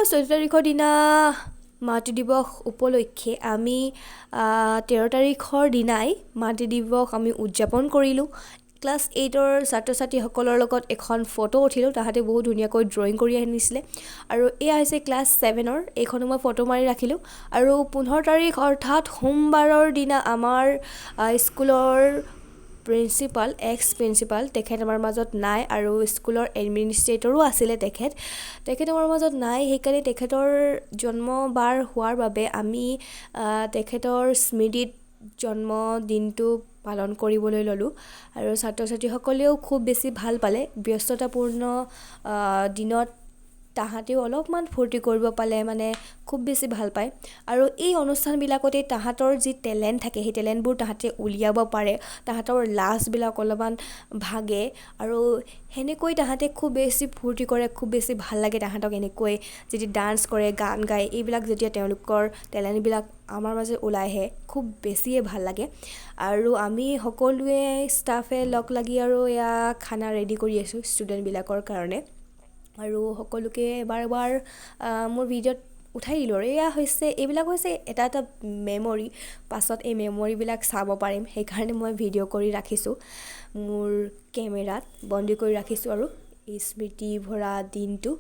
14 তাৰিখৰ দিনা মাতৃ দিৱস উপলক্ষে আমি 13 তাৰিখৰ দিনাই মাতৃ দিৱস আমি উদযাপন কৰিলোঁ। ক্লাছ 8ৰ ছাত্ৰ ছাত্ৰীসকলৰ লগত এখন ফটো উঠিলোঁ, তাহাঁতে বহুত ধুনীয়াকৈ ড্ৰয়িং কৰি আনিছিলে। আৰু এয়া হৈছে ক্লাছ 7ৰ, এইখনো মই ফটো মাৰি ৰাখিলোঁ। আৰু 15 তাৰিখ অৰ্থাৎ সোমবাৰৰ দিনা আমাৰ স্কুলৰ প্ৰিন্সিপাল, এক্স প্ৰিন্সিপাল, তেখেত আমাৰ মাজত নাই আৰু স্কুলৰ এডমিনিষ্ট্ৰেটৰো আছিলে তেখেত, তেখেত আমাৰ মাজত নাই। সেইকাৰণে তেখেতৰ জন্মবাৰ হোৱাৰ বাবে আমি তেখেতৰ স্মৃতিত জন্মদিনটো পালন কৰিবলৈ ল'লোঁ। আৰু ছাত্ৰ ছাত্ৰীসকলেও খুব বেছি ভাল পালে। ব্যস্ততাপূৰ্ণ দিনত তাহাঁতেও অলপমান ফূৰ্তি কৰিব পালে মানে খুব বেছি ভাল পায়। আৰু এই অনুষ্ঠানবিলাকতেই তাহাঁতৰ যি টেলেণ্ট থাকে, সেই টেলেণ্টবোৰ তাহাঁতে উলিয়াব পাৰে, তাহাঁতৰ লাজবিলাক অলপমান ভাগে আৰু সেনেকৈ তাহাঁতে খুব বেছি ফূৰ্তি কৰে, খুব বেছি ভাল লাগে তাহাঁতক এনেকৈ যেতিয়া ডান্স কৰে, গান গায়, এইবিলাক যেতিয়া তেওঁলোকৰ টেলেণ্টবিলাক আমাৰ মাজত ওলাই আহে খুব বেছিয়ে ভাল লাগে। আৰু আমি সকলোৱে ষ্টাফে লগ লাগি আৰু এয়া খানা ৰেডি কৰি আছোঁ ষ্টুডেণ্টবিলাকৰ কাৰণে। আৰু সকলোকে এবাৰ এবাৰ মোৰ ভিডিঅ'ত উঠাই দিলোঁ। আৰু এয়া হৈছে, এইবিলাক হৈছে এটা এটা মেমৰি, পাছত এই মেমৰিবিলাক চাব পাৰিম, সেইকাৰণে মই ভিডিঅ' কৰি ৰাখিছোঁ, মোৰ কেমেৰাত বন্দী কৰি ৰাখিছোঁ আৰু এই স্মৃতি ভৰা দিনটো।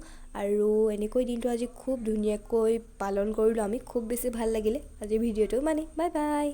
আৰু এনেকৈ দিনটো আজি খুব ধুনীয়াকৈ পালন কৰিলোঁ আমি, খুব বেছি ভাল লাগিলে আজিৰ ভিডিঅ'টো। মানে বাই বাই।